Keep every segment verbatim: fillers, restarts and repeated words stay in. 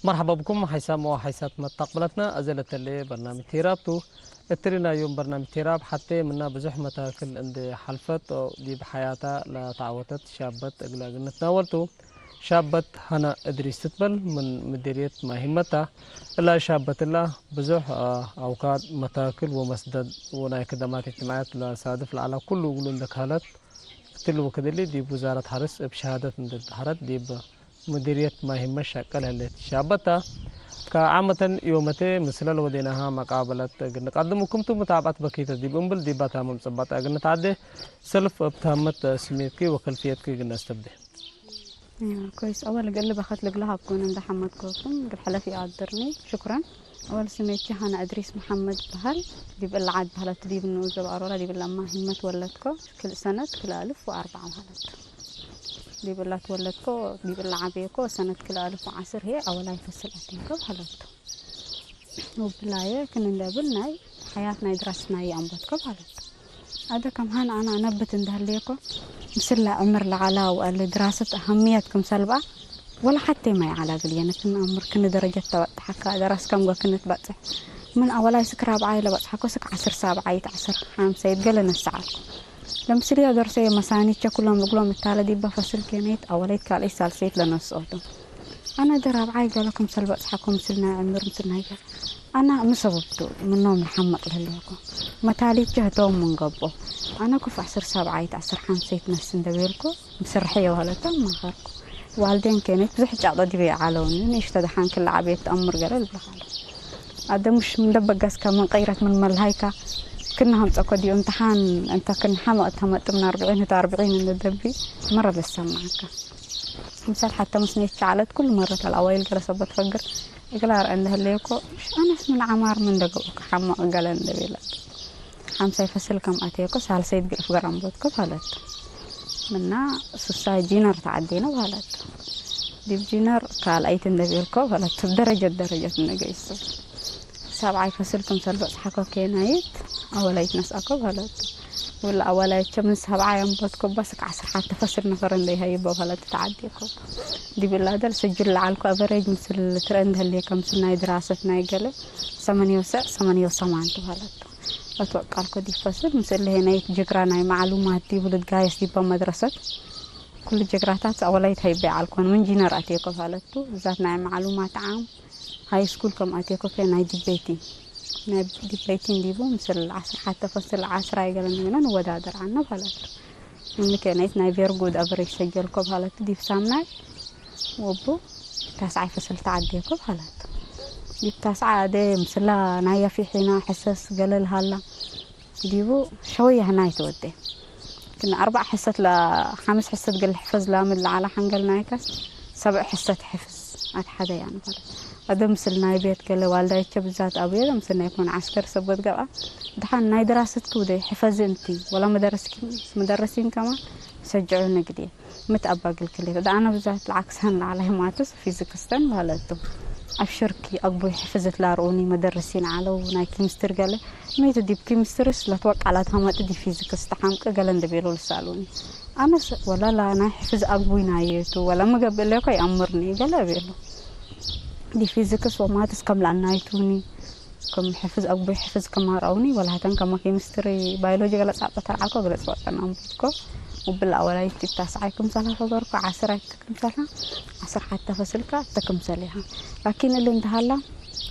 መርሐባ ብኩም ሐይሳም ወሐይሳት መታቅብለትነ። አዜ ለተሌ በርናምጅ ቲራብ ቱ። እትሊ ናይ ዮም በርናምጅ ቲራብ ሐቴ ምና ብዙሕ መታክል እንዴ ሐልፈት ዲብ ሐያታ ለተዐወተት ሻበት እግለ እግል ንትናወል ቱ። ሻበት ሀና እድሪስ ትትበል ምን ምዲርየት ማሂመ ታ። እላ ሻበት እላ ብዙሕ አውካድ መታክል ወመስደድ ወናይ ክደማት እጅትማዕየት ለሳድፍ ለዐለ ኩሉ እግሉ እንዴ ከሀለት እትሊ ወክድ እሊ ዲብ ውዛረት ሐርስ እብ ሸሃደት እንዴ ተሐረት ዲብ ሙዲርየት ማሂመ ሸቀል ህሌት ሻበታ። ከዓመተን ዮመቴ ምስለ ለወዴናሃ መቃበለት እግል ንቀድም ወክምቱ ሙታብዐት በኪተ ዲብ እምብል ዲባ ታምም ጽባጥ እግል ንትዓዴ። ሰልፍ እብ ታመት ስሜትኪ ወከልፍየትኪ እግል ነስተብዴ። ኮይስ፣ አወል እግል በከት ልግለ ሀብኩን እንደ ሐመድኮኩም እግል ሐለፍ ይአድርኒ። ሽኩረን። አወል ስሜኪ ሀና እድሪስ መሐመድ በሀል። ዲብ እለ ዐድ በሀለት ዲብ ንኡዘብ አሮራ ዲብ እለ ማሂመ ትወለድኮ። ክል ሰነት ክል አልፍ ወአርበዕ በሀለት። ዲብ እላ ትወለድኮ፣ ዲብ እላ ዐቤኮ ሰነት ክልኤ አልፍ ወዐስር ህዬ አወላይ ፈስል አቴንኮ በሀለቱ። ወብላዬ ክን እንደ እብል ናይ ሐያት ናይ ድራሰት ናይ አንበትኮ በሀለቱ። አደ ከም ሀን አነ አነብት እንደ ህሌኮ፣ ምስለ ዕምር ለዐላ ወአለ ድራሰት አሀምየት ክምሰል በአ፣ ወለ ሐቴ ማይ ዐላ እግልዬ ንክን አምር ክን ደረጀት ተበጽሐከ፣ ደረስ ከም ወክን ትበጽሕ። ምን አወላይ ስክ ራብዓይ ለበጽሐኮ ስክ ዐስር ሳብዓይት ዐስር ሐምሳይት ገሌ ነስአልኩ። ለምስልዮ ደርሰዮ መሳኒቼ ኩሎም እግሎም እታለ ዲበ ፈስል ኬነይት አወለይት ካልአይት ሳልሰይት ለነስኦቱ። አነ እደ ራብዓይ ገሌ ክምሰል በጽሐኮ ምስል ናይ ዕምር ምስል ናይ ገሌ። አነ ምን ሰበብቱ ምኖም ለሐምቅ ለህሌኮ። መታሊቼ ህቶም ምን ገብኦ። አነ ኩፍ ዐስር ሳብዓይት ዐስር ሐምሳይት ነስ እንደ ቤልኮ። ምስርሐ የዋለተ ማከርኩ። ዋልዴን ኬኔት ብዙሕ ጫቅጦ ዲቤ ዐለውኒ። ንእሽተ ደሓን ክለ ዐቤት ተአምር ገለ ልብለካ ዐለው። አደሙሽ ምንደ በገስከ ምን ቀይረት ምን መልሃይካ ክነ ሀምጸኮ ዲዩ እምተሓን እንተ ክነ ሐመቅ ተመጥ ምን አርብዒን ህተ አርብዒን እንደ ደቢ መረ ልሰመዐከ። ምሰል ሐተ መስኔት ሸዐለት ኩሉ መረት አልአዋይል ገለ ሰበት ፈግር እግል አርአ እንደ ህሌኮ። አነስ ምን ዐማር ምን እንደ ገብኦከ ሐመቅ ገለ እንደ ቤለቱ። ሐምሳይ ፈስል ከም አቴኮ ሳልሰይት ግልፍ ገራምቦትኮ በሀለቱ። ምና ሱሳይ ጂነር ተዐዴነ በሀለቱ። ዲብ ጂነር ካልአይት እንደ ቤልኮ በሀለቱ። ደረጀት ደረጀት እንደ ገይሶ። ሰብዓይ ፈስል ክምሰል በጽሐኮ ኬናይት አወላይት ነስአኮ በሀለቱ። ወለ አወላይቼ ምን ሰብዓይ አንቦትኮ በስ ከዐስር ሐተ ፈስል ነፈር እንደ ይሀይቦ በሀለቱ ተዐዴኮ። ዲብ እላ ደል ስጁል ለዐልኮ አቨሬጅ ምስል ትረአ እንደ ህሌከ ምስል ናይ ድራሰት ናይ ገሌ ሰመንዮ ሰዕ ሰመንዮ ሰማንቱ በሀለቱ። አትወቃልኮ ዲብ ፈስል ምስል ለሄናይት ጅግራ ናይ መዕሉማት ዲቡ ልትጋየስ ዲባ መድረሰት። ኩሉ ጅግራታት አወላይት ሀይቤ ዐልኮን ምን ጂነር አቴኮ በሀለቱ። ብዛት ናይ መዕሉማት ዓም ሃይ ስኩል ከም አቴኮ ከ ናይ ዲቤቲን ናይ ዲቤቲን ዲቡ ምስል ዐስር ሐተ ፈስል ዐስራይ ገለን ሚነ ንወዳደር ዐነ በሀለቱ። እምኒ ኬናይት ናይ ቬርጉድ አቨሬጅ ሰጀልኮ በሀለቱ። ዲብ ሳምናይ ወቡ ታስዓይ ፈስል ተዐዴኮ በሀለቱ። ዲብ ታስዓ አደ ምስላ ናይ ያፊሒና ሕሰስ ገለ ለሀላ ዲቡ ሸወየ ህናይ ትወዴ። ክነ አርበዕ ሕሰት ለሐምስ ሕሰት ገለ ሕፈዝ ላምድ ለዐለ ሐንገል ናይከ ሰብዕ ሕሰት ሕፍዝ አትሐደያ ነበረ። አደ ምስል ናይ ቤት ገለ ዋልዳይቼ ብዛት አቡየ ምስል ናይ ኮን ዐስከር ሰበት ገብአ። ደሓን ናይ ድራሰትኪ ውደይ ሕፈዚ እንቲ ወላ መደረስኪ መደረሲን ከማን ሰጅዑኒ ግድየ። ምት አባግል ክሌት። እደ አነ ብዛት ለዐክሰን ለዐለ ህማትስ ፊዚክስተን በሀለቱ። አብሽርኪ አግቡይ ሕፍዝት ላርኡኒ መደርሲን ዐለው ናይ ኪምስትሪ ገሌ። ሜቱ ዲብ ኪምስትሪስ ለትወቀዐ ላትሀመጥ ዲብ ፊዚክስ ተሐምቅ ገሌ እንደ ቤሎ ልሳሉኒ። አነስ ወላ ላ ናይ ሕፍዝ አግቡይ ናየቱ ወላ ምገብእ ሌኮ ይአምርኒ ገሌ ቤሎ። ዲብ ፊዚክስ ወማትስ ከም ለአናይቱኒ። ክም ሕፍዝ አግቡይ ሕፍዝ ክም አርአውኒ፣ ወላህተን ከመ ኬሚስትሪ፣ ባዮሎጂ ገለ ጻብጠት አርዓልኮ፣ ገለ ጽበጠን አንቡትኮ። ወብለ አወላይት ዲብ ታስዓይ ክምሰልሀ ፈገርኮ፣ ዐስር አይት ክምሰልሀ፣ ዐስር ሐተ ፈስልከ እተ ክምሰል ይሃ። ላኪን እሊ እንተ ሀላ፣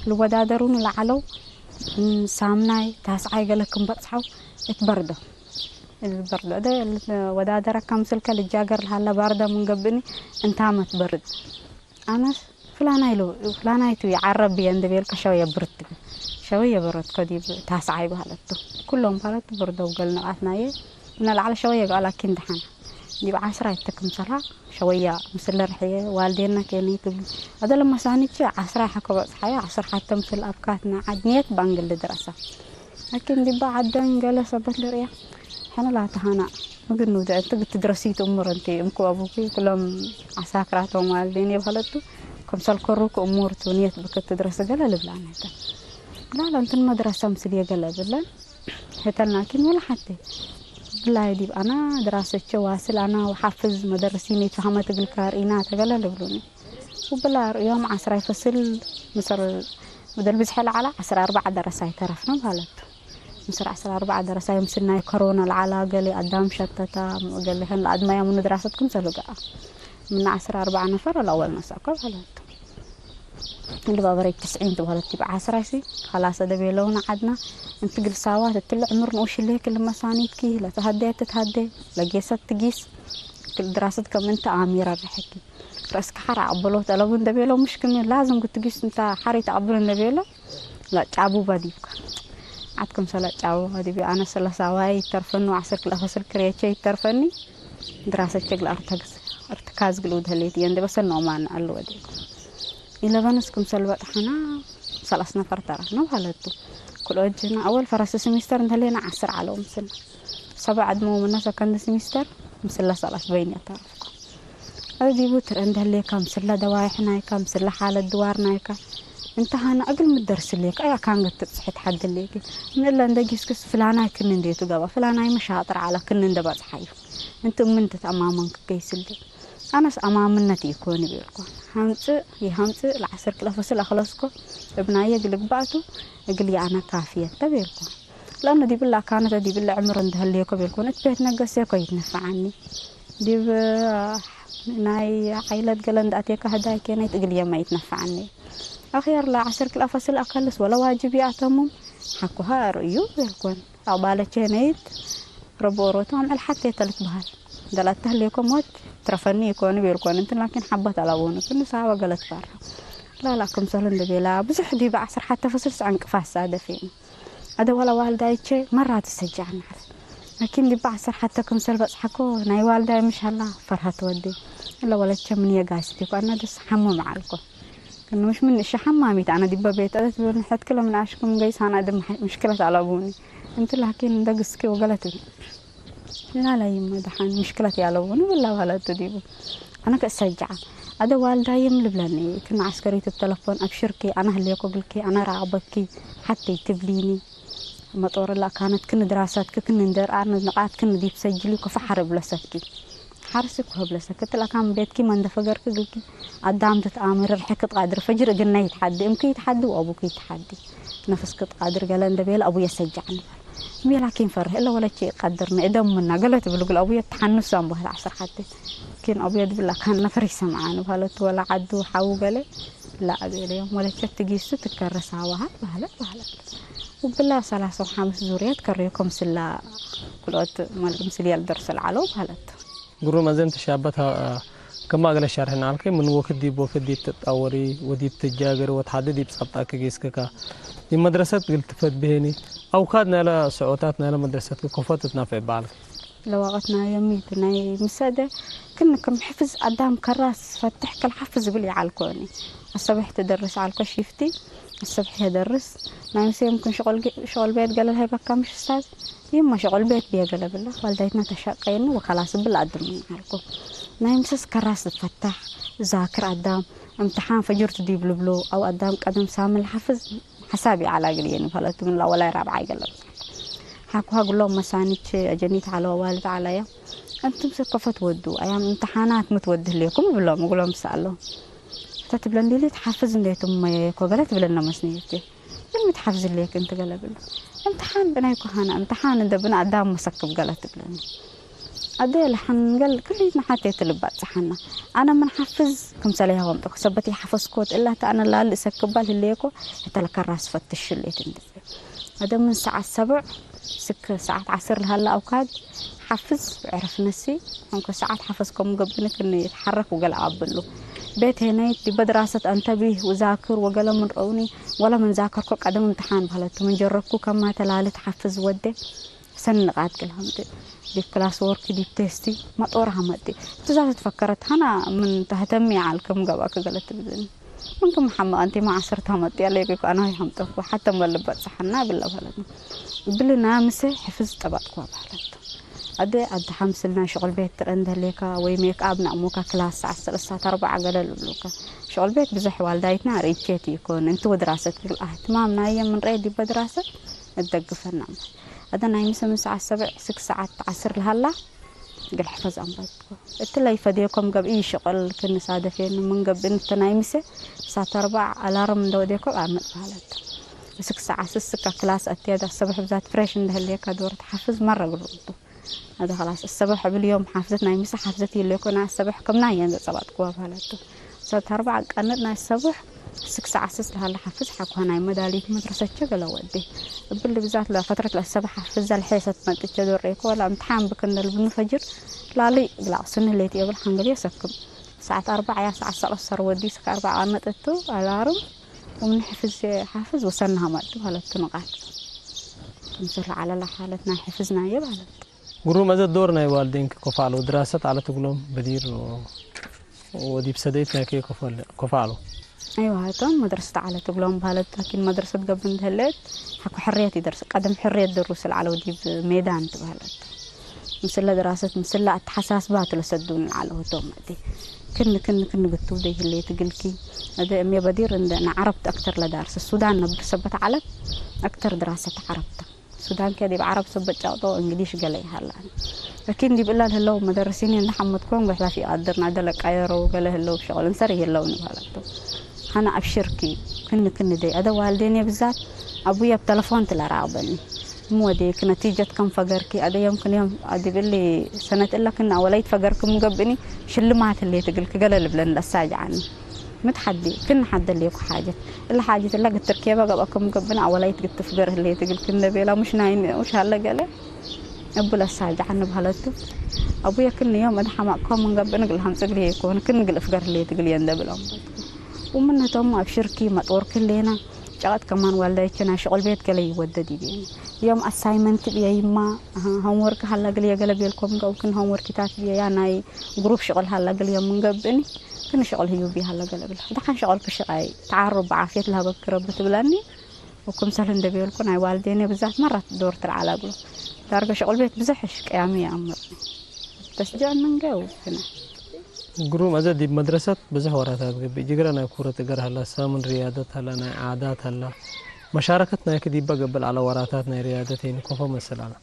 ልወዳደሩኒ ለዐለው፣ እም፣ ሳምናይ፣ ታስዓይ ገለ ክም በጽሐው፣ እት በርዶ። እት በርዶ። እደ ልወዳደረ ከምስልከ ልጃገር ለሀላ ባርደ ምን ገብእኒ፣ እንታመት በርድ። አነስ ፍላናይ ሎ፣ ፍላናይቱ የዐረብየ እንዴ ቤልከ ሸወየ ብርድ። ሸወየ በረድኮ ዲብ ታስዓይ በሀለቱ። ኩሎም በሀለቱ በርደው ገል ንቃት ናየ። ምነ ለዐለ ሸወየ ገአ ላኪን ደሐነ። ዲብ ዐስራይ እተ ክምሰልሀ ሸወያ ምስለ ርሕየ ዋልዴነ ኬኒ ትብሉ። አደ ለመሳኒቼ ዐስራይ ሐቆ በጽሐየ ዐስር ሐተ ምስል አብካትነ ዐድ ንየት በአንግል ልድረሰ። ላኪን ዲባ ዐደን ገሌ ሰበት ልርእየ፣ ሕነ ላተሃና ምግኑ ደ እንቲ ግትድረሲት እሙር እንቲ እምኩ አቡኪ ኩሎም ዐሳክራቶም ዋልዴን የብሀለቱ፣ ክምሰል ከሩክ እሙር ቱ ንየት ብክትድረስ ገሌ ልብላነ ተ። ላላ እንትን መድረሰ ምስልየ ገሌ ብለን ህተን ላኪን ወላ ሐቴ ብላይ ዲብ አና ድራሰቼ ዋስል አና ወሓፍዝ መደርሲን ኢትፈሀመት እግልከ አርኢና ተ ገሌ ልብሉኒ። ወብላ ዮም ዐስራይ ፈስል ምስር ምድር ብዝሐ ለዐላ ዐስር አርበዕ ደረሳይ ተረፍነ ማለት ቱ። ምስር ዐስር አርበዕ ደረሳይ ምስል ናይ ኮሮና ለዐላ ገሌ አዳም ሸተታ፣ ገሌ ሀን ለአድማያ ምኑ ድራሰት ክምሰል ገአ። ምነ ዐስር አርበዕ ነፈር ለአወል ነሰአኮ ማለት ቱ። እሊ ባበረይ ትስዒን ትበህለት ዲብ ዐስራይ ሲ ከላሰ ደቤለውነ ዐድና። እንቲ እግል ሳዋት እትለ ዕምር ንኡሽ ህሌክ እሊ መሳኒትኪ ለተሀደየ ትትሀዴ፣ ለጌሰት ትጊስ፣ ክል ድራሰት ከም እንቲ አሚረ ርሕኪ። ረአስክ ሐር አቅብሎ ተለቡ እንደ ቤለው፣ ምሽ ክም ላዝም ክትጊስ እንተ ሐር ኢተአቅብል እንደ ቤለው፣ ለጫቡባ ዲብከ። ዐድ ክምሰል ለጫቡባ ዲብ፣ አነ ሰለሳዋይ ይተርፈኒ ወዐስር ክልኤ ፈስል ክሬቼ ይተርፈኒ፣ ድራሰቼ እግል አርተግዝ፣ እርትካዝ እግል ውድ ህሌት እየ እንደ በሰ ኖማን አሉ ወዴ። ኢለበንስ ክምሰል በጥሐና ሰለስ ነፈር ተረፍነ በህለት ቱ። ክልኦት ጅህና አወል ፈረስ ሲሚስተር እንተ ህሌነ ዐስር ዐለው ምስልነ። ሰበዕ ዕድመው ምነ ሰከንድ ሲሚስተር ምስለ ሰለስ በይን ተረፍኩ። እብ ዲቡ ትርኤ እንደ ህሌከ ምስለ ደዋይሕ ናይከ፣ ምስለ ሓለት ድዋር ናይከ፣ እንተ ሀነ እግል ምደርስ ህሌከ፣ አይ አካን ገትብጽሕ ተሐድሌኪ። ምን እለ እንደ ጊስክስ ፍላናይ ክኒ እንዴቱ ገብአ፣ ፍላናይመ ሻጥር ዐለ ክኒ እንደ በጽሐዩ። እንቲ ምን ትትአማመንክ ገይስ ህሌ። አነስ አማምነት ኢኮን ቤልኮ። ሐምጽእ ይሐምጽእ ለዐስር ክልኤ ፈስል አክለስኮ። እብ ናየ እግል እግባእቱ እግል የአነ ካፍየት ተ ቤልኮ። ለአነ ዲብለ አካነተ ዲብለ ዕምር እንደ ህሌኮ ቤልኮን እት ቤት ነገሴኮ ይትነፈዐኒ። ዲብ ናይ ዓይለት ገለ እንደ አቴከ ህዳይ ኬነይት እግል የመ ይትነፈዐኒ። አክየር ለዐስር ክልኤ ፈስል አከልስ ወለ ዋጅብ ይአተሙም ሐኩሀ አርእዩ ቤልኮን። አቅባለቼ ነይት ረብኦሮቱ አምዕል ሐቴ ተልትበሀል። ገለተ ህሌኮ ሞት ትረፈኒ ኢኮን ቤልኮን እንትን ላኪን ሐበት አላቦኑ ክን ሳበ ገለት ባራ። ላላ ክምሰል እንደ ቤላ ብዙሕ ዲብ ዐስር ሐተ ፈስል ሰዐ እንቅፋት ሳደፌኒ። አደ ወለ ዋልዳይቼ መራት ትሰጃዕና ዐለ። ላኪን ዲብ ዐስር ሐተ ክምሰል በጽሐኮ ናይ ዋልዳይ ምሽ ሀላ ፈርሀት ወዴ። እለ ወለቼ ምን የጋስቲኮ አና ደስ ሐመ መዓልኮ። ክኖሽ ምን እሸ ሐማሚት አነ ዲበ ቤት አለት ብሎኒ፣ ሕትክለ ምን አሽኩም ገይስ አነ አድም ምሽክለት አለቡኒ። እንቲ ላኪን እንደ ግስኪ ወገለት እብ። ላላ ይመ ደሓን ምሽክለት ያለቡኒ ብላ ባለቱ ዲቡ። አነ ከእሰጃዐ። አደ ዋልዳይም ልብለኒ፣ ክነ ዐስከሪት እብ ተለፎን አብሽርኪ፣ አነ ህሌኮ እግልኪ፣ አነ ራቅበኪ፣ ሐቴ ትብሊኒ። መጦር ለአካነት ክን ድራሳትክ ክን እንደር አርነ ንቃት ክን ዲብ ሰጅሊ ኮፈ ሐርብ ለሰኪ። ሐርስ ኮህብ ለሰክት ለአካን ቤትኪ መንደፈገርክ ግልኪ አዳም ትትአምር ርሕክ ትቃድር ፈጅር እግነ ይትሐዲ እምክ ይትሐዲ ወአቡክ ይትሐዲ። ነፍስክ ትቃድር ገለ እንደ ቤለ አቡየ ሰጃዕኒ። እሜ ላኪን ፈርህ እለ ወለቼ ይቀድርኒ እደም ምና ገለ ትብል እግል አቡየ ተሐንሱ አምባህል ዐስር ሐቴ። ኪን አቡየ ድብል አካን ነፈር ይሰምዓኒ በህለት ወለ ዐዱ ሐው ገለ ለአቤለዮም ወለቼ ትጊሱ ትከረስ አዋሃት በህለት በህለት። ውብላ ሰላሳ ወሐምስ ዙርየት ከሬኮ ምስላ ክልኦት መልክ ምስል የልደርስ ለዐለው በህለት። ግሩም፣ አዘምት ሻበት፣ አ፣ ከማ እግለ ሸርሕነ አልከ፣ ምን ወክድ ዲብ ወክድ ዲብ ትጣወሪ ወዲብ ትጃገሪ ወተሐዲ ዲብ ጸብጣኪ ጌስክካ። ዲብ መድረሰት እግል ትፈት ብሄኒ፣ አውካድ ናይለ ሰዖታት ናይለ መድረሰትክ ከፎ ትትነፍዕ በዐልክ። ለወቀት ናይ ዮሚት ናይ ምሰደ ክን ክም ሕፍዝ አዳም ከራስ ፈትሕ ከልሓፍዝ እብል ይዓልኮኒ። አሰብሕ ትደርስ ዐልኮ ሺፍቲ፣ አሰብሕ የደርስ። ናይ ምሴ ምክን ሸቁል ጌ-፣ ሸቁል ቤት ገለል ሀይበካ ምሽ እስታዝ? ይማ ሸቁል ቤት ብየ ገለ ብላ፣ ዋልዳይትና ተሸቀየኒ ወከላስ እብል አድምኒ ዐልኮ። ናይ ምሰስ ከራስ ትፈታሕ፣ ዛክር አዳም፣ እምትሓን ፈጅርቱ ዲብ ልብሎ፣ አው አዳም ቀደም ሳምን ለሐፍዝ፣ ሐሳብ ይዐላ እግል የኒ በህለቱ ምን ለአወላይ ራብዓይ ገለብ። ሐኩሀ እግሎም መሳኒች አጀኒት ዐለ ወዋልድ ዐለየ። እንቱም ሰከፈት ወዱ፣ አያም እምትሓናት ሚ ትወድህ ሌኩም እብሎም እግሎም ሰአሎም። እተ ትብለን ሊሊት ሐፍዝ እንዴ ትመየኮ ገለ ትብለነ መስንየቼ። ምን ሚ ትሐፍዝ ሌክ እንቲ ገለ እብሎ። እምትሓን ብናይ ኮሃና፣ እምትሓን እንደ ብነ አዳም መሰክብ ገለ ትብለኒ። አደ ለሐንገል ክልኢትና ሐቴ ትልባጽሐና። አነ ምን ሐፍዝ ክምሰለያ ወምጠኩ ሰበት የሐፈዝኮት እላ ተአነ ላል እሰክባል ህሌኮ ህተ ለከራስ ፈትሽ ህሌት እንድዜ። አደ ምን ሰዓት ሰብዕ ስክ ሰዓት ዐስር ለሀላ አውካድ ሐፍዝ ዕረፍ ነሲ። እንኮ ሰዓት ሐፈዝኮም ገብኒ ክን ይትሐረክ ወገለ አብሉ። ቤት ሄነይት ዲበ ድራሰት አንተቢህ ወዛክር ወገለ ምን ረኡኒ ወለ ምን ዛከርኮ ቀደም እምትሓን በህለቱ ምን ጀረብኩ ከማተ ላሊ ተሐፍዝ ወዴ። ሰኒ ንቃት እግል ሀምጤ፣ ዲብ ክላስ ዎርክ፣ ዲብ ቴስቲ፣ መጦር ሀመጤ። እትዛት ትፈከረት ሀና ምን ተህተሚ ዐልክ ምን ገብአክ ገለት ትብልኒ። ምን ክም ሐመ አንቲ ማ ዐስር ተሀመጤ ሌኪ እኮ አነ ሀይ ሀምጠኩ፣ ሐተ መ ልበጽሐና እብለ በህለት። እብሊ ናምሰ ሕፍዝ ጠበጥኩ በህለት። አደ አድሐ ምስል ናይ ሸቁል ቤት ትረአ እንደ ህሌካ ወይ ሜክአብ ነአሙካ ክላስ ሰዓት ሰለሳት አርበዕ ገለ ልብሉከ። ሸቁል ቤት ብዞሕ ዋልዳይትና ርኢቼት ኢኮን፣ እንቲ ወድራሰት እግል አህትማም ናየ ምን ረኤ ዲበ ድራሰት እትደግፈና እምበል። አደ ናይ ምሰ ምን ሰዓት ሰብዕ ስክ ሰዓት ዐስር ለሀላ፣ እግል ሕፈዝ አንበትኮ። እትለ ኢፈዴኮ ምን ገብእ ኢሽቅል ክን ሳደፌኑ ምን ገብእን እተ ናይ ምሴ ሳት አርበዕ አላርም እንደ ወዴኮ ቃምጥ በሀለት። እስክ ሰዓት ስስከ ክላስ አትያድ አሰብሕ ብዛት ፍሬሽ እንደ ህሌከ ዶር ተሐፍዝ መረ እግል ርኡቱ። አደ ኸላስ፣ አሰብሕ እብል ዮም ሓፍዘት ናይ ምሰ ሓፍዘት ይሌኮ፣ ናይ አሰብሕ ክም ናይ እንዴ ጸባጥክዋ በሀለቱ። ሰት አርበዕ ቀንጥ ናይ አሰብሕ ስክ ሰዓት ስስ ለሀለ ሓፍዝ ሐቆ ናይ መዳሊት መድረሰቼ ገለ ወዴ። እብል ብዛት ለፈትረት ለአሰብሕ ሓፍዘ ለሔሰት መጥቼ ዶሬኮ፣ ወላ እምትሓን ብክነ ልብኑ ፈጅር ላሊ ግላቅስን ህሌት የብል ሐንገል የሰክም። ሰዓት አርበዕ ያ ሰዓት ሰለስ ሰር ወዲ ስክ አርበዕ ቀንጥ እቱ አላርም ወምን ሕፍዝ ሓፍዝ ወሰናሃ መጡ በሀለቱ ንቃል። ክምሰል ዐለ ለሓለት ናይ ሕፍዝ ናየ በሀለት። ግሩም፣ አዘ ዶር ናይ ዋልዴንክ ኮፍ አለው፣ ድራሰት ዐለት እግሎም በዲር ወዲብ ሰደይት ናይከ ኮፍ አለ-፣ ኮፍ አለው። አይዋ፣ እቶም መድረሰት ዐለት እግሎም በሀለት፣ ላኪን መድረሰት ገብእ እንደ ህሌት ሐቆ ሕርየት ይደርስ፣ ቀደም ሕርየት ደሩስ ለዐለው ዲብ ሜዳን ትበሀለት። ምስለ ድራሰት፣ ምስለ አተሐሳስባት ለሰዱን ለዐለው እቶም እቴ። ክን፣ ክን፣ ክን ግቱ ደይ ህሌት እግልኪ፣ አደ እሜ በዲር እንደ ነዐረብት አክተር ለዳርስ፣ ሱዳን ነብር ሰበት ዐለት አክተር ድራሰት ዐረብተ። ሱዳን ከ ዲብ ዐረብ ሰበት ጫቅጦ እንግሊሽ ገሌ ይሀላኒ። ላኪን ዲብ እለ ለህለው መደረሲን እንደ ሐመድኮን ገሕላፍ ይቀድርና፣ እደ ለቀየረው ገሌ ህለው፣ ሸቅል እንሰር ይህለው ንባለቶ። ሐና አብሽርኪ፣ ክን ክን ደይ። አደ ዋልዴኔ ብዛት አቡየ እብ ተለፎን ትለራቅበኒ። እም ወዴክ ነቲጀት ከም ፈገርኪ፣ አደ ዮም ክን ዮም ዲብ እሊ ሰነት እለ ክን አወላይት ፈገርኪ ምን ገብእኒ ሽልማት ህሌት እግልኪ ገሌ ልብለኒ ለሳጅዐኒ። ምትሐዴ ክን ሐደሌኩ ሓጀት። እለ ሓጀት እለ ግትር ኬበ ገብአ ክም ገብእኒ አወላይት ግት ፍገር ህሌት እግልኪ እንደ ቤላ፣ ሙሽ ናይ ንኡሽ ሀለ ገሌ እቡ ለሳጅዐኒ በሀለቱ። አቡየ ክን ዮም እደ ሐማቅኮ ምን ገብእኒ እግል ሐምጽ እግልዬ ኢኮን፣ ክን እግል እፍገር ህሌት እግልዬ እንደ ብለው። ወምነቶም አብሽርኪ መጦርኪ ህሌና፣ ጨቀት ከማን ዋልዳይቼ ናይ ሸቁል ቤት ገሌ ይወደድ ይቤኒ። ዮም አሳይመንት ብየ ይማ፣ ሆምወርክ ሀላ እግልዬ ገሌ ቤልኮም ገብክን ሆምወርኪታት ብየ ያ ናይ ግሩፕ ሸቁል ሀላ እግልዬ ምን ገብእኒ፣ ክን ሸቁል ህዩ ብየ ሀላ ገሌ ብላ። ደሐን ሸቁልክ ሽቃይ፣ ተዓሩብ ብዓፍየት ለሀበክ ረቢ ትብለኒ። ወክምሰል እንደ ቤልኩ ናይ ዋልዴኔ ብዛት መራት ዶር ትልዓል እግሎም። ዳርገ ሸቁል ቤት ብዘሕ እሽ ቅያሚ ይአምር። ተሽጅዕ ምንገ ውፍነ። ግሩም፣ አዘ ዲብ መድረሰት ብዘሕ ወራታት ገብእ። ጅግረ ናይ ኩረት እገር ሀላ፣ ሳምን ርያደት ሀላ፣ ናይ ዓዳት ሀላ። መሻረከት ናይክ ዲበ ገብእ ለዐለ ወራታት ናይ ርያደት ሄኒ ኮፎ መስል ዐለ።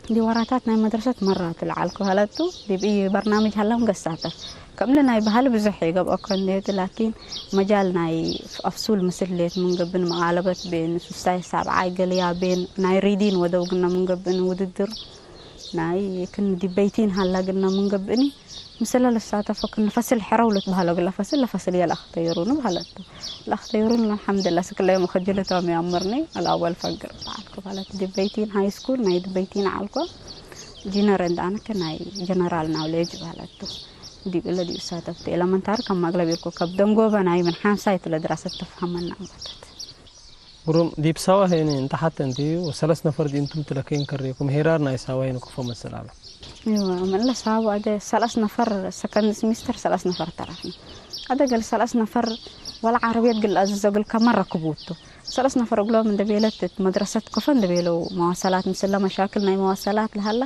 ዲብ ወራታት ናይ መድረሰት መራት ለዐልኩ ሀለቱ፣ ዲብ እይ በርናምጅ ሀላም ገሳተፍ። ከምለ ናይ በሀል ብዞሕ ኢገብአኮ እንዴ ቱ፣ ላኪን መጃል ናይ አፍሱል ምስል ሌት ምን ገብእኒ መቃለበት ቤን ሱሳይ ሳብዓይ ገልያ ቤን ናይ ሪዲን ወደው ግነ ምን ገብእኒ ውድድር ናይ ክን ዲበይቲን ሀላ ግነ ምን ገብእኒ ምስለ ልሳተፎ ክን ፈስል ሕረው ልትበሀሎ ግለ ፈስል ለፈስል የለአክተይሩኒ በሀለቱ። ለአክተይሩኒ አልሐምድላ ስክለ ዮም ከጅልቶም ያምርኒ አልአወል ፈግር በዐልኩ በሀለት። ዲበይቲን ሃይ ስኩል ናይ ዲበይቲን ዐልኮ ጂነር እንደ አነ ከናይ ጀነራል ናውሌጅ በሀለቱ። ዲብ እለ ዲብ ሳተፍቱ ኤለመንታሪ ከማግለ ቤልኮ፣ ከብ ደንጎበ ናይ ምን ሓምሳይት ለድራሰት ተፍሀመና አንበተት። ግሩም፣ ዲብ ሳዋ ሄኒ እንተ ሐቴ እንቱ ወሰለስ ነፈር ዲብ እንቱም ትለኬን ከሬኩም፣ ሄራር ናይ ሳዋ ሄኒ ክፎ መስል ዐለ። እወ፣ ምን ለሳቡ አደ ሰለስ ነፈር ሰከንድ ስሚስተር ሰለስ ነፈር ተረፍነ። አደ ገል ሰለስ ነፈር ወለ ዓረብየት ግል አዝዞ ግል ከመ ረክቡቱ። ሰለስ ነፈር እግሎም እንደ ቤለት እት መድረሰት ከፎ እንደ ቤለው መዋሰላት፣ ምስለ መሻክል ናይ መዋሰላት ለሀላ፣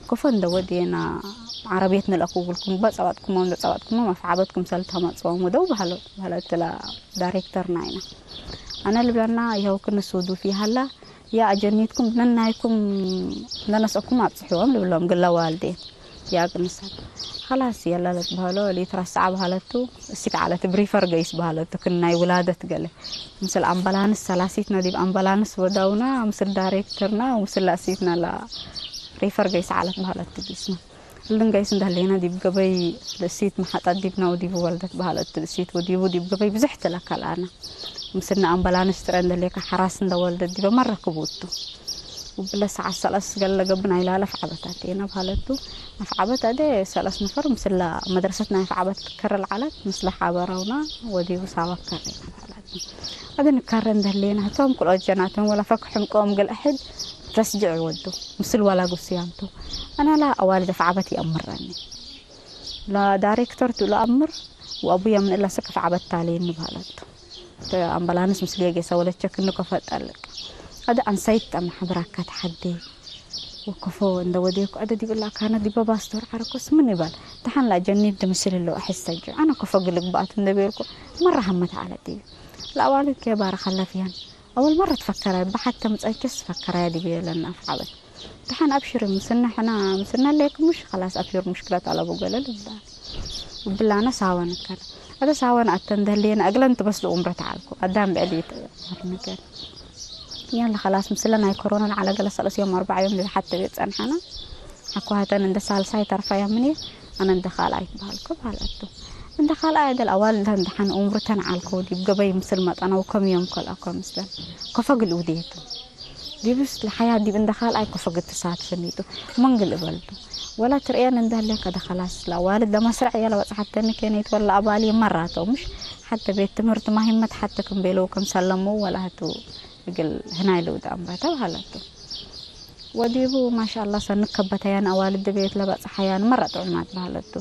ከፎ እንደ ወዴና፣ ዓረብየት ንልአኩ እግልኩም፣ በ ጸባጥኩሞ እንደ ጸባጥኩሞ መፍዓበት ክምሰል ተመጽኦም ወደው በሀለ፣ በሀለት ለዳይሬክተር ናይና። አነ ልብለና፣ ይኸው ክን ሱዱፍ ይሀላ፣ ያ አጀኒትኩም ብነናይኩም ለነስአኩም አብጽሕዎም ልብሎም ግለ ዋልዴ። ያቅንሳት። ኸላስ የለ ለትበህሎ ሊትረሰዐ በሀለቱ፣ እሲት ዐለት እብ ሪፈር ገይስ በሀለቱ፣ ክን ናይ ውላደት ገሌ። ምስል አምበላንስ ሰላሲትነ ዲብ አምበላንስ ወዳውና፣ ምስል ዳይሬክተርና ወምስል ለእሲትነ ለሪፈር ገይስ ዐለት በሀለቱ ጊስመ። እልን ገይስ እንደ ህሌነ ዲብ ገበይ ለእሲት መሐጠት ዲብነ ወዲቡ ወልደት በሀለቱ፣ እሲት ወዲቡ ዲብ ገበይ ብዝሕ ትለከልአነ። ምስልነ አምበላንስ ጥረ እንደ ህሌከ ሐራስ እንደ ወልደት ዲበ መ ረክቡ እቱ። ወብለ ሰዓት ሰለስ ገለ ገብእ ናይ ላለ አፍዓበት አቴነ በሀለቱ። አፍዓበት አደ ሰለስ ነፈር ምስለ መድረሰት ናይ አፍዓበት ከረ ለዐለት ምስለ ሐበረውና ወዲቡ ሳወ ከሬነ በሀለቱ። አደ ንከረ እንደ ህሌነ ህቶም ክልኦት ጀናቶም ወለ ፈክ ሕምቆም እግል አሕድ ተስጅዕ ወዱ ምስል ወላጉ ስያምቱ። አነ ላ አዋልድ አፍዓበት ይአምረኒ። ለዳይሬክተር ቱ ለአምር ወአቡየ ምን እለ ስክ አፍዓበት ታሌኒ በሀለቱ። ተ አምበላንስ ምስልየ ጌሰ ወለቼ ክኒ ኮፎ ጠልቅ። አደ አንሳይት ጠመ ሐብራካ ተሐዴ ወኮፎ እንደ ወዴኮ፣ አደ ዲብ እለ አካነ ዲበ ባስቶር ዐረኮስ ምን ይባል? ደሐን ለአጀኒት ዲ ምስል ህለው አሕሰ ጅ። አነ ኮፎ ግልግባአት እንደ ቤልኮ መረ ሀመት ዐለት ዲብ። ለአዋልድ ኬ ባረከ ለፍያን። አወል መረ ትፈከራይ፣ በሐት ተምጸችስ ፈከራያ ዲብዬ ለነ አፍዓበት። ደሐን አብሽሪ፣ ምስነ ሕነ፣ ምስነ ሌክ ሙሽ፣ ከላስ አብሽር፣ ሙሽክለት አለቡ ገለ ልብላ። እብላነ ሳወን እከለ። አተ ሳወን አተ እንደ ህሌነ እግለን ትበስሉ ኡምረት ዐልኩ። አዳም ብዕድ ይትአር ነገር። ያለ ከላስ ምስለ ናይ ኮሮና ለዐለ ገለ ሰለስ ዮም አርበዕ ዮም ሐተ ቤት ጸንሐና። አኮ ሀተን እንደ ሳልሳይ ተርፋያ ምንዬ፣ አነ እንደ ካልኣይ ትበሃልኩ በሃለቱ። እንደ ካልኣይ አደል አዋልድ እንደ ሐን ኡምርተን ዐልኩ፣ ዲብ ገበይ ምስል መጠነው ከም ዮም ከልአኮ ምስለን። ኮፈ ግል ውዴቱ። ዲብስ ለሐያት ዲብ እንደ ካልኣይ ኮፈ ግድ ትሳትፍኒቱ። መንግል እበልቱ። ወላ ትርእየን እንደ ህሌ ከደ ከላስ ለአዋልድ ለመስረዕ የለ በጽሐተኒ ኬኔት ወላ አባሊ መራተው ምሽ። ሐተ ቤት ትምህርት ማሂመት ሐተ ክም ቤለው ክም ሰለሙ ወላ ህቱ እግል ህናይ ልውድ አምረተ በሃለቱ። ወዲቡ ማሻአላህ ሰንክ ከበተያን አዋልድ ቤት ለበጽሐያን መረ ጥዑማት በሃለቱ።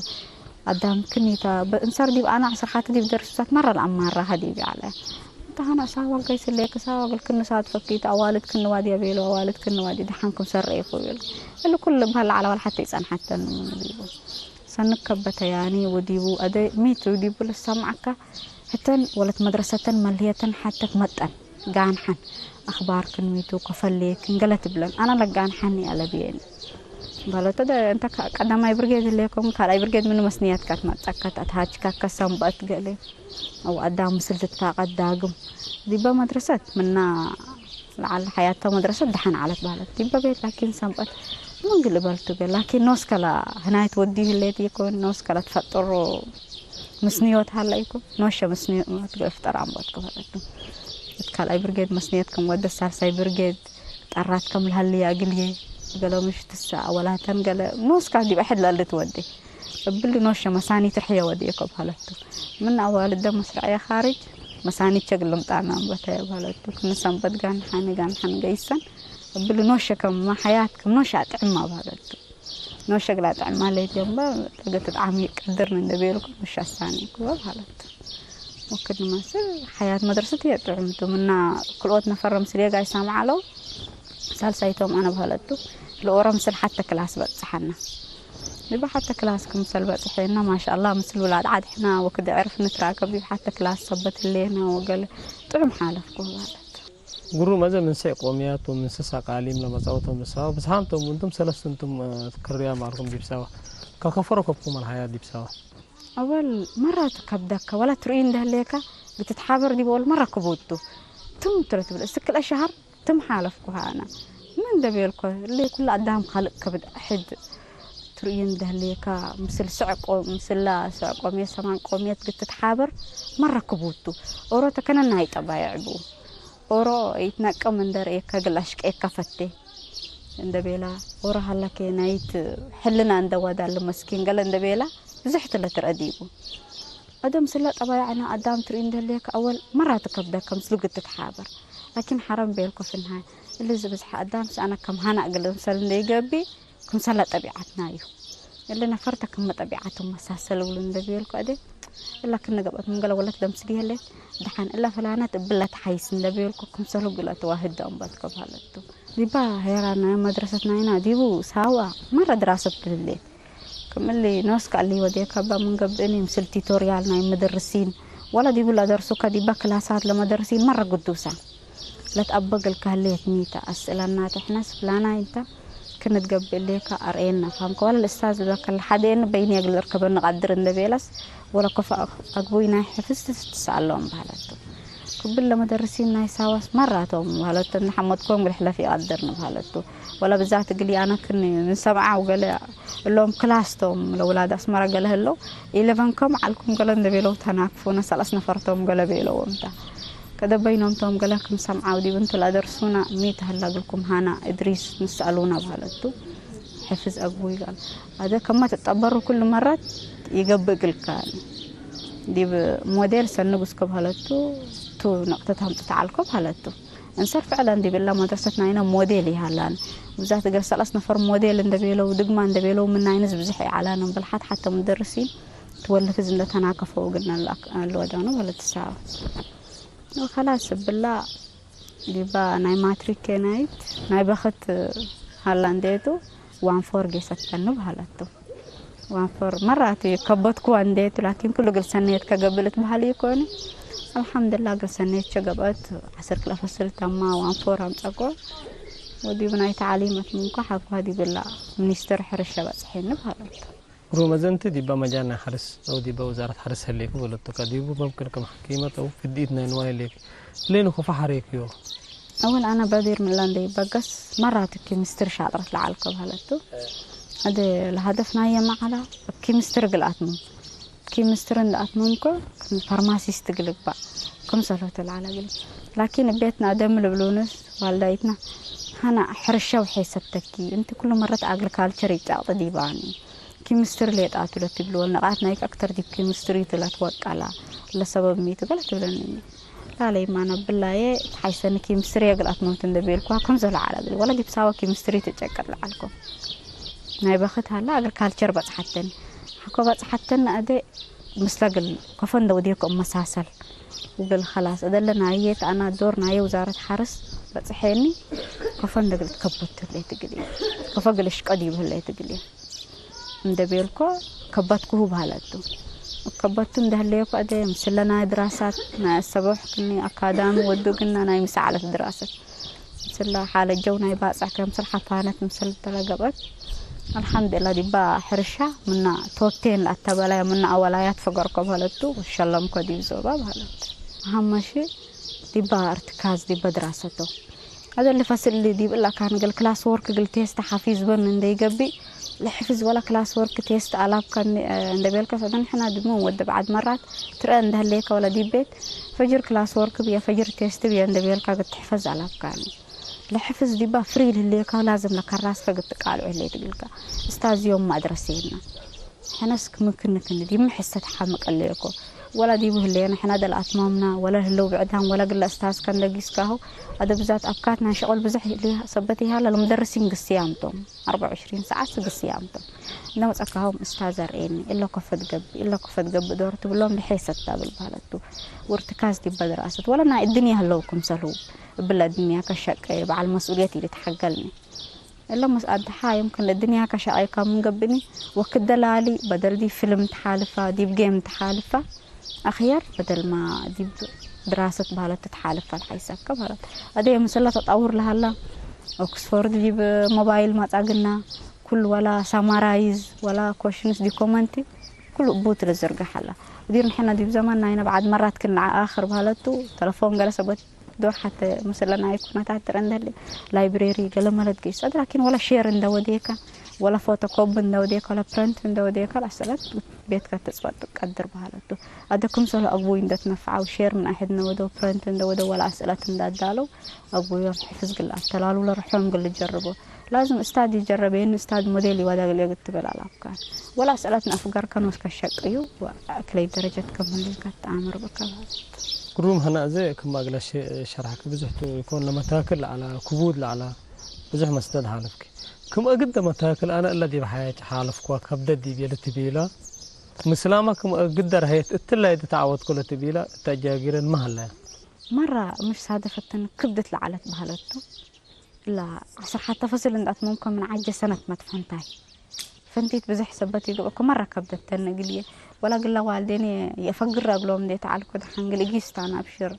አዳም ክኒታ በእንሰር ዲብ አነ ዐስር ሐቲ ዲብ ደርሱሳት መረ ለአማራ ሀዲብ ይዐለ። እንተ ሀነ ሳዋ ገይስ ሌክ ሳዋ እግል ክንሳት ፈኪት አዋልድ ክንዋድየ ቤሎ አዋልድ ክንዋድየ ደሐን ክምሰል ረኤኮ ቤሎ። እሊ ኩሉ በህለ ዐለ ወለ ሐተ ኢጸንሐተን ዲቡ። ሰንክ ከበተያኒ ወዲቡ አደ ሚቱ ዲቡ ልሰምዐከ ህተን ወለት መድረሰተን መልህየተን ሐተክ መጠን። ጋንሐን፣ አክባርክን ሚቱ፣ ኮፈሌክን ገለ ትብለን፣ አነ ለጋንሐኒ አለብዬኒ። በለቶ ደ፣ እንተ ከ-፣ ቀዳማይ ብርጌድ ህሌኮም፣ ካልኣይ ብርጌድ ምኑ መስንያትካ ትመጸካ፣ ተአትሃጅካከ ሰንበአት ገሌ፣ አው አዳም ምስል ትትፋቀድ ዳግም። ዲበ መድረሰት ምና ለዐል ሐያቶ መድረሰት ደሐን ዐለት በህለት። ዲበ ቤት ላኪን ሰንበአት ምን ግል እበልቱ ገ-፣ ላኪን ኖስከ ለህናይ ትወዲ ህሌት ኢኮን፣ ኖስከ ለትፈጥሮ ምስንዮት ሀለ ኢኮን፣ ኖሸ ምስንዮት ገ-፣ እፍጠር አንበትኩ በህለት። እት ካልኣይ ብርጌድ መስንየት ክም ወደ ሳልሳይ ብርጌድ ጠራት ከም ለሀልየ እግልዬ፣ ገለ ምሽ ትሰ አወላተን ገለ ኖስካ ዲብ አሕድ ለልትወዴ። እብሊ ኖሸ መሳኒት ርሕየ ወዴኮ በህለቱ። ምን አዋልደ መስረዕየ ካርጅ መሳኒት ቸግል ልምጣና አንበተ በህለቱ። ክምሰንበት ጋንሐኒ ጋንሐን ገይሰን። እብሊ ኖሸ ከመ ሐያት ክም ኖሸ አጥዕማ በህለቱ። ኖሸ እግል አጥዕማ ለይት ጀንበ ለገትት ዓሚ ቀድርን እንደ ቤልኩ ኖሸ አሳኒ ክወ በህለቱ። ወክድ ንመስል ሐያት መድረሰት ህዬ ጥዑም ቱ። ምና ክልኦት ነፈር ምስልዬ ጋይ ሳምዕ ዐለው። ሳልሳይቶም አነ በህለቱ። ለኦሮ ምስል ሐተ ክላስ በጽሐነ። ዲበ ሐተ ክላስ ክምሰል በጽሐነ ማሻአላህ ምስል ውላድ ዐድ ሕና ወክድ ዕርፍ ንትራከብ ዲብ ሐተ ክላስ ሰበት ህሌነ ወገለ ጥዑም ሓለፍኩ በህለት። ግሩም፣ አዜ ምን ስዕ ቆምያት ወምን ስስ አቃሊም ለመጽአው ቶም ሰዋ፣ ብዝሓም ቶም ወእንቱም ሰለስት እንቱም፣ እ፣ ክርያም አልኩም ዲብ ሰዋ። ከከፎ ረከብኩም አልሐያት ዲብ ሰዋ። አወል መረ ትከብደከ ወላ ትርእዩ እንደ ህሌከ፣ ብትትሓበር ዲብ አወል መረ ክቡድ ቱ። ትም ትረ ትብል፣ እስክ ክልኤ ሸሀር ትም ሓለፍኩ ሀ አነ። ምን እንደ ቤልኮ፣ እሊ ኩሉ አዳም ካልእ ከብድ አሕድ ትርእዩ እንደ ህሌከ፣ ምስል ስዕ ቆ-፣ ምስላ ስዕ ቆምየት ሰማን ቆምየት ብትትሓበር መረ ክቡድ ቱ። ኦሮ ተከነ ናይ ጠባይዕ ቡ። ኦሮ ኢትነቅም እንደ ርኤከ እግል አሽቄከ ፈቴ እንደ ቤላ፣ ኦሮ ሀለኬ ናይት ሕልና እንደ ወዳል መስኪን ገለ እንደ ቤላ፣ ብዝሕት ለትርአ ዲቡ። አደ ምስለ ጠባይዕነ አዳም ትርኢ እንደ ህሌከ አወል መራት ከብደከ ምስሉ ግድ ትትሓበር። ላኪን ሐረም ቤልኮ ፍንሃይ፣ እሊ ዝብዝሐ አዳምስ አነ ከም ሀና እግል እምሰል እንደ ይገብእ፣ ክምሰለ ጠቢዐትናዩ። እሊ ነፈርተ ክመ ጠቢዐቱ መሳሰል እግሉ እንደ ቤልኮ አደ፣ እላ ክነ ገብአት ምን ገለ ወለት ለምስል ይህሌት፣ ደሐን እላ ፍላነት እብለ ተሐይስ እንደ ቤልኮ ክምሰሉ እግለ ተዋህድ ደአንበትኮ በህለቱ። ዲባ ሄራነ መድረሰት ናይና ዲቡ ሳዋ መረ ድራሰት ትልሌት። ክም እሊ ኖስከ እሊ ወዴከ እበ ምን ገብእኒ ምስል ቲቶርያል ናይ መደርሲን ወለ ዲቡ ለደርሱከ ዲበ ክላሳት ለመደርሲን መረ ግዱሳ። ለትአበግል ከህሌት ሚተ አስእለናተ ሕነስ ፍላናይ እንተ ክንትገብእ እሌከ አርኤነ ፋምከ ወለ ልእስታዝ ልበከ ለሐዴነ በይንየ እግል እርከበኒ ቀድር እንደ ቤለስ ወለ ኮፈ አግቡይ ናይ ሕፍዝ ትትሰአሎም በህለቱ። ክብል ለመደርሲን ናይ ሳዋስ መራቶም በህለቱ፣ እንደ ሐመድኮም እግል ሕለፍ ኢቀድር ንበህለቱ። ወለ ብዛት እግል አነ ክኒ ምን ሰምዓ ወገለ እሎም ክላስ ቶም ለውላድ አስመረ ገለ ህለው፣ ኢለቨን ከም ዐልኩም ገለ እንደ ቤለው ተናክፉነ፣ ሰለስ ነፈር ቶም ገለ ቤለዎም ተ። ከደ በይኖም ቶም ገለ ክም ሰምዓው ዲብ እንቱ ለአደርሱነ ሚ ተህላ እግልኩም ሃና እድሪስ ንሰአሉነ በህለቱ። ሕፍዝ አግቡይ ጋል አደ ከመ ትጠበሩ ኩሉ መራት ይገብእ እግልከ። ዲብ ሞዴል ሰንግ እስከ በህለቱ ቱ ነቅጠት አምጥት ዐልኮ በህለቱ። እንሰር ፍዕለን ዲብ እለ መድረሰት ናይነ ሞዴል ይሃላን። ብዛት እግል ሰለስ ነፈር ሞዴል እንደ ቤለው፣ ድግማ እንደ ቤለው፣ ምን ናይንስ ብዝሕ ይዓላን። እምበል ሐት ሐተ ሙደርሲን ትወልፍዝ እንደ ተናከፈው እግልነ ለአክ-፣ ለወዳኑ በህለት ትሳብ። ወከላስ እብላ ዲባ ናይ ማትሪክ ኬናይት ናይ በክት ሀላ እንዴቱ ዋንፎር ጌሰት ከኑ በህለቱ። ዋንፎር መራት ከበትኩዋ እንዴቱ፣ ላኪን ኩሉ እግል ሰኔት ከገብእ ልትበሀል ኢኮኒ። አልሐምድላ እግል ሰኔት ቸገብአት፣ ዐስር ክለ ፈስል ተማ ዋንፎር አምጸቆ። ወዲብ ናይ ተዕሊመት ምንኮ ሐቆ ዲብላ ሚኒስትር ሕርሸ በጽሐኒ በሀለት። ግሩም፣ እዘ እንቲ ዲባ መጃል ናይ ሐርስ አው ዲባ ውዛረት ሐርስ ህሌክ በለቱ፣ ከዲቡ መምክን ክም ሐኪመት አው ፍዲት ናይ ንዋይ ህሌክ፣ እሌኒ ኮፎ ሐሬክዮ። አወል አነ በዲር ምላ እንዴ በገስ መራት ኪምስትሪ ሻጥረት ለዐልኮ በሀለቱ። አደ ለሀደፍ ናየ መዓላ ኪምስትሪ ግልአት ምን ኪምስትሪ እንደ አትመምኮ ፋርማሲስት እግል እግባእ ክምሰልሁቱ ለዐለ እግል። ላኪን እቤትና አደም ልብሉንስ ዋልዳይትና ሀና ሕርሻ ወሐይሰተኪ እንቲ ኩሉ መረት አግሪካልቸር ይጫቅጥ ዲባኒ ኪምስትሪ ሌጣቱ ለትብሉ ወልነቃት ናይክ አክተር ዲብ ኪምስትሪ ቱ ለትወቀላ ለሰበብ ሚቱ ገለት ትብለኒ። ላለይማ ነብላዬ ተሓይሰኒ ኪምስትሪ እግል አትመምት እንደ ቤልኩ ክምሰልሁ ለዐለ እግል ወለ ዲብ ሳወ ኪምስትሪ ትጨቀጥ ለዐልኮ። ናይ በክት ሀላ አግሪካልቸር በጽሐተኒ። ሐቆ በጽሐተኒ አደ ምስለ እግል ከፎ እንደ ወዴኮ እመሳሰል። እግል ኸላስ እደለ ናየ ተአና ዶር ናየ ውዛረት ሐርስ በጽሐኒ ከፎ እንደ እግል ትከበቱ ህሌት እግል ከፎ እግል እሽቀ ዲቡ ህሌት እግል እንደ ቤልኮ ከበትኩሁ በሀለቱ። ከበቱ እንደ ህሌኮ አደ ምስለ ናይ ድራሳት ናይ አሰቦሕ ክኒ አካዳሚ ወዱ ግና ናይ ምሰዓለት ድራሰት ምስለ ሓለጀው ናይ ባጽዕ ከምስል ሐፋነት ምስል ተለገብአት። አልሐምድላ ዲባ ሕርሻ ምና ቶፕ ቴን ለአተበላያ ምና አወላያት ፈገርኮ በሀለቱ ወሸለምኮ ዲብ ዞባ በሀለት። አሀመሺ ዲባ እርትካዝ ዲበ ድራሰቶ። አደሊ ፈስል ዲብ እላ ካን እግል ክላስ ወርክ እግል ቴስት ሐፊዝ በን እንደ ይገብእ ለሕፍዝ ወላ ክላስ ወርክ ቴስት አላብ ካን እንደ ቤልከ ፈገን ሕና ድግሞ ወደ በዐድ መራት ትርአ እንደ ህሌከ ወላ ዲብ ቤት ፈጅር ክላስ ወርክ ብየ ፈጅር ቴስት ብየ እንደ ቤልካ እግል ትሕፈዝ አላብ ካን። ለሕፍዝ ዲባ ፍሪ ልህሌከ ላዝም ለከራስከ እግል ትቃልዑ ህሌት እግልከ። እስታዝ ዮም ማድረሴና። ሕነ እስክ ምክን ክኒ ዲብ ሕሰት ሐምቅ እሌኮ። ወላ ዲቡ ህሌነ ሕነ ደል አትማምና ወለ ህለው ብዕዳም ወለ ግለ እስታዝ ከንደ ጊስካሁ። አደ ብዛት አብካት ናይ ሸቅል ብዝሕ ሰበት ይሃለ ለሙደርሲን ግስያም ቶም። አርበዕ ወዕሽሪን ሰዓት ግስያም ቶም። እንደ መጸካሆም እስታዝ አርኤኒ እለ ኮፈት ገብእ እለ ኮፈት ገብእ ዶር ትብሎም ለሐይሰት ዳብል በሀለቱ። ወርትካዝ ዲብ በድራሰት ወለ ናይ እድንያ ህለው ክምሰልሁ። እብለ እድንያ ከሸቄ በዐል መስኡልየት ኢልትሐገልኒ። እለ መስአድሐ ዮም ክል እድንያ ከሸቄ ከም ምን ገብእኒ ወክድ ደላሊ በደል ዲብ ፊልም ተሓልፋ ዲብ ጌም ተሓልፋ አክየር በደልማ ዲብ ድራሰት በሀለት ትትሓልፋ ለሐይሰከ በሀለት። አደ ምስለ ተጠውር ለሀላ ኦክስፎርድ ዲብ ሞባይል ማጻግና ኩል ወላ ሳማራይዝ ወላ ኮሽንስ ዲኮመንቲ ኩሉ እቡ ትልዝርገሕ ሀላ። ወዲር ንሕነ ዲብ ዘመን ናይነ በዐድ መራት ክን ለአክር በሀለቱ ተለፎን ገለ ሰበት ዶር ሐተ ምስለ ናይ ኩነታት ትረ እንደ ህሌ ላይብሬሪ ገለ መለት ገይስ አድ ላኪን ወለ ሼር እንደ ወዴከ ወለ ፎቶኮብ እንደ ወዴከ ወለ ፕረንት እንደ ወዴከ ለአስእለት ቤትከ ትጽበጥ ቀድር በሀለቱ። አደ ክምሰሉ አግቡይ እንደ ትነፍዐው ሼር ምን አሕድ እንደ ወደው ፕረንት እንደ ወደው ወለ አስእለት እንደ አዳለው አግቡዮም ሕፍዝ ግል አተላሉ ለርሖም ግል ጀርቦ። ላዝም እስታድ ይጀረበ፣ የኒ እስታድ ሞዴል ይወዳ እግል ትብል አላብካን። ወለ አስእለት ነአፍገርከን ወስከ ሸቅዩ ወአክለይ ደረጀት ከም ህሌከ ተአምር ብከ በሀለት። ግሩም ሀና፣ እዘ ክም እግለ ሸ-፣ ሸርሐክ ብዙሕ ቱ ኢኮን፣ ለመታክል ለዐላ፣ ክቡድ ለዐላ፣ ብዙሕ መስደድ ሓለፍክ። ክም እግደ መታክል አነ እለ ዲብ ሐያት ሓለፍክዋ ከብደት ዲብየ ለትቤላ፣ ምስላመ ክም እግደ ረሀየት እትላይ ተዐወትኮ ለትቤላ እተ አጃጊረን መ ሀለያ? መራ ምሽ ሳደፈትን ክብደት ለዐለት በሀለቱ። እላ ዐስር ሐተ ፈስል እንደ አትመምኮ ምን ዐጀ ሰነት መትፈንታይ። ፈንቲት ብዝሕ ሰበት ይገብአኮ መረ ከብደተን እግልዬ። ወላ ግላ ዋልዴን የአፈግር እግሎም እንዴ ተዐልኮ ደሐን ግል እጊስታን አብሽር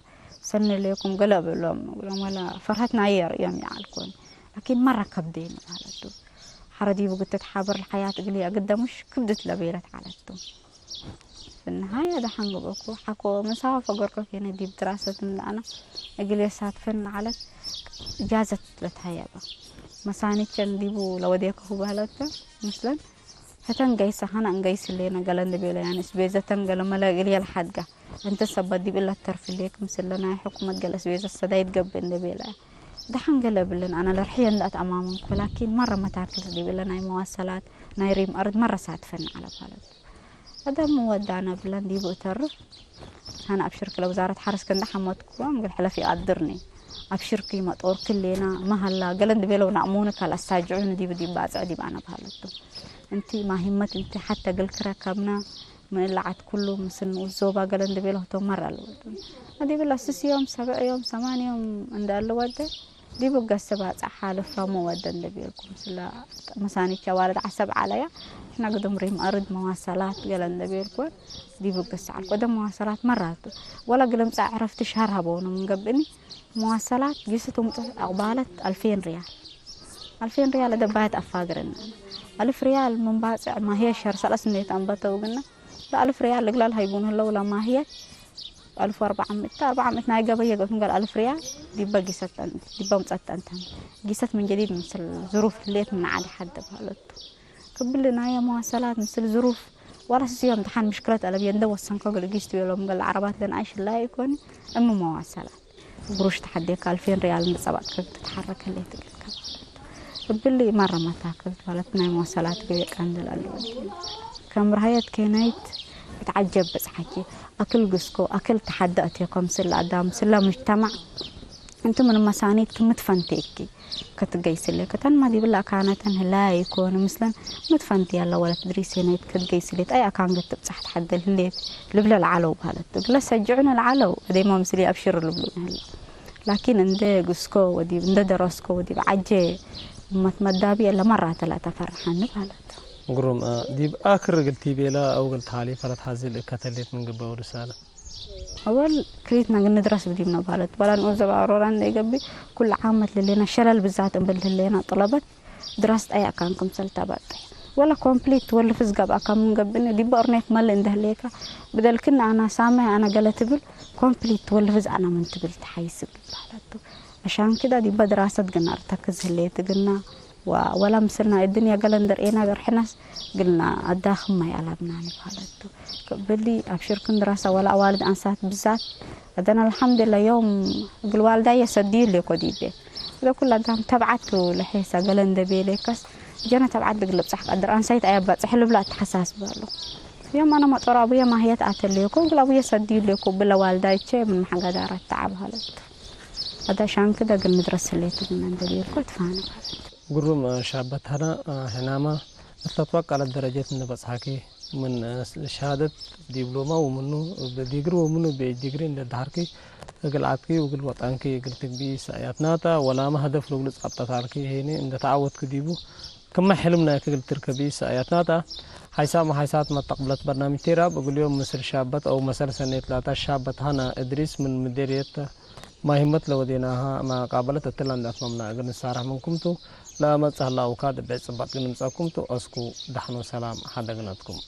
ሰኒ ሌኩም ገለ እብሎም እግሎም ወላ ፈርሀት ናየ የርእዮም ይዐልኮን። ላኪን መረ ከብዴን በሀለቱ። ሐረ ዲቡ ግትት ሓብር ለሐያት እግልዬ አግደ ሙሽ ክብድት ለቤለት ዐለቱ። ፍንሃየ ደሐን ገብአኩ ሐቆ ምሳወ ፈገርኮ ኬነ ዲብ ድራሰት እንደ አነ እግል የሳትፈን ለዐለት እጃዘት ለትሀየበ። መሳኒቸን ዲቡ ለወዴከሁ በህለተ ምስለን ህተን ገይሰ ሀነ እንገይስ ህሌነ ገለ እንደ ቤለ፣ ያኒ እስቤዘተን ገለ መለ እግል የልሐድጋ። እንተ ሰበት ዲብ እለ ተርፍ ህሌክ ምስለ ናይ ሕኩመት ገለ እስቤዘት ሰዳይት ገብእ እንደ ቤለ። ደሐን ገለ እብለን አነ ለርሕየ እንደ አትአማመንኮ፣ ላኪን መረ መታክል ዲብ እለ ናይ መዋሰላት፣ ናይ ሪም አርድ መረ ሳትፈን ዐለ በህለት። አደም ወዳነ ብለን ዲቡ እተርፍ። አነ አብሽርክ ለውዛረት ሐርስ ክንደ ሐመድኩ እግል ሕለፍ ይአድርኒ። አብሽርኪ መጦርክ ህሌና መሀላ ገለ እንድ ቤለው ነአሙንከ ለአሳጅዑኒ ዲብ ዲብ ባጽዕ ዲብ አነ በህለቱ። እንቲ ማሂመት እንቲ ሐተ እግል ክረከብነ ምን እለ ዐድ ኩሉ ምስል ንኡስ ዞባ ገለ እንድ ቤለው ህቶም መረ አለወጡ። ዲብ እለ ስስ ዮም ሰብዕ ዮም ሰማን ዮም እንደ አለወደ ዲቡ ገሰ ባጽዕ ሓልፋ መወደ እንደ ቤልኩ፣ ምስለ መሳኒቻ ዋልድ ዐሰብ ዐለያ፣ ሕነ ግዱም ሪም አርድ መዋሰላት ገለ እንደ ቤልኩ፣ ዲቡ ገሰ ዐልኩ። ወደ መዋሰላት መራቱ፣ ወለ ግልምጻ ዕረፍቲ ሸህር ሀበውነ ምን ገብእኒ፣ መዋሰላት ጊስት ውምጽእ አቅባለት አልፌን ሪያል። አልፌን ርያል ለደባየት አፋግርነ። አልፍ ርያል ምን ባጽዕ ማህየ ሸር ሰለስ ምእት አንበተው ግና፣ ለአልፍ ርያል እግለ ለሀይቡን ህለው ለማህየ አልፍ ወአርበዕ ምእት፣ አርበዕ ምእት ናይ ገበየ ገብእን ገል አልፍ ርያል ዲበ ጊሰት ጠን-፣ ዲበ ምጸት ጠንተን። ጊሰት ምን ጀዲድ ምስል ዝሩፍ ህሌት ምን ዐሊ ሐድ በህለቱ። ክብል ናየ መዋሰላት ምስል ዝሩፍ ወላ ስስዮም ተሓን ምሽክለት አለብየ እንደ ወሰንኮ እግል እጊስ ትቤሎም ገለ ዐረባት ለንኣይ ሽላይ ኢኮኒ እም መዋሰላት። ግሩሽ ተሐዴከ አልፌን ርያል እንደ ጸባጥከ ትትሐረክ ህሌት እግልከ። እብሊ መረ መታክል ማለት ናይ መዋሰላት ገበየ ቀንድል አለወ። ከም ርሀየት ኬናይት እትዓጀብ በጽሐኪ። አክል ግስኮ፣ አክል ተሐደ አቴኮ ምስል አዳም፣ ምስለ ሙጅተማዕ። እንቱ ምን መሳኒት ክምት ፈንቴኪ ከትገይስሌ ከተን ማ ዲብለ አካነተን ህላይ ኢኮን ምስለን ምትፈንት ያለ ወለት ድሪሴ ናይት ከትገይስሌት አይ አካን ገት ትብጻሕ ተሐደል ህሌት ልብለ ለዐለው በህለት እግለ ሰጅዑነ ለዐለው እዴማ ምስል አብሽር ልብሉነ ህለ። ላኪን እንደ ግስኮ ወዲብ እንደ ደረስኮ ወዲብ ዐጄ እመት መዳቢ እለ መራተ ለአተፈርሐኒ በህለት። ግሩም፣ እ፣ ዲብ አክር እግል ቲቤለ አው እግል ተሃሊፈ ለትሐዜ ልእከተሌት ምን ግበእ ወርሳለ። አወል ክሪትነ እግል ንድረስ ብዲብነ በህለት። ወላ ንኡዘብ አሮራ እንዴ ገብእ፣ ኩል ዓመት ለህሌነ ሸለል ብዛት እምብል ህሌነ ጥለበት ድራሰት አይ አካን ክምሰል ተበጥሕ። ወላ ኮምፕሊት ወልፍዝ ገብአከ ምን ገብእነ፣ ዲበ ኦርኔት መልእ እንደ ህሌከ፣ ብደልክነ አነ ሳምዕ አነ ገለ ትብል፣ ኮምፕሊት ወልፍዝ አነ ምን ትብል ተሐይስ እግል በህለቱ። አሻን ክደ ዲበ ድራሰት ግና እርተክዝ ህሌት ግና፣ ወ-፣ ወላ ምስልና እድንያ ገለ እንደ ርኤና ገርሕናስ ግልና አዳክም ማይ አላብናኒ በህለቱ። ክብሊ አብሽርክን ድራሰ ወላ አዋልድ አንሳት ብዛት አደን አልሐምድላ ዮም እግል ዋልዳየ ሰድዩ ሌኮ ዲቤ። እለ ኩል አዳም ተብዓት ቱ ለሔሰ ገለ እንደ ቤሌከስ ጀነ ተብዓት እግል ልብጻሕ ቀድር አንሳይት አያባጽሕ ልብላ አተሐሳስብ አሉ። ዮም አነ መጦር አቡየ ማህየት አተሌኮ እግል አቡየ ሰድዩ ሌኮ ብለ ዋልዳይቼ ምን መሐገዳራት ተዓብ በህለቱ። አዳ ሻንክደ እግል ንድረስ ህሌት ግና እንደ ቤልኮ ትፋነ በህለት። ግሩም ሻበት ሀና፣ ሕናመ እት ለትወቀለት ደረጀት እንደ በጽሐኪ፣ ምን ሸሃደት ዲብሎማ ወምኑ እብ ዲግሪ ወምኑ እብ ዲግሪ እንደ ደሀርኪ፣ እግል ዐድኪ ወእግል ወጠንኪ እግል ትግቢ ሰእያትናተ ወላመ ሀደፍ ለእግሉ ጸብጠት ዐልኪ ሄኒ እንደ ተዐወትኪ ዲቡ፣ ክመ ሕልም ናይኪ እግል ትርከቢ ሰእያትናተ። ሐይሳም ወሐይሳት መተቅብለት በርናምጅ ቴራብ እግል ዮም ምስል ሻበት አው መሰል ሰኔት ላታ ሻበት ሀና እድሪስ ምን ምዴርየት ማሂመት ለወዴናሀ መቃበለት እትላ እንዴ አትመምና እግል ንሳረሕ ምንኩም ቱ። ለአመጽእ ህለ አውካድ እብ ጽባጥ እግል ንምጽአኩም ቱ። አስኩ ደሐን ወሰላም ሐደግነትኩም።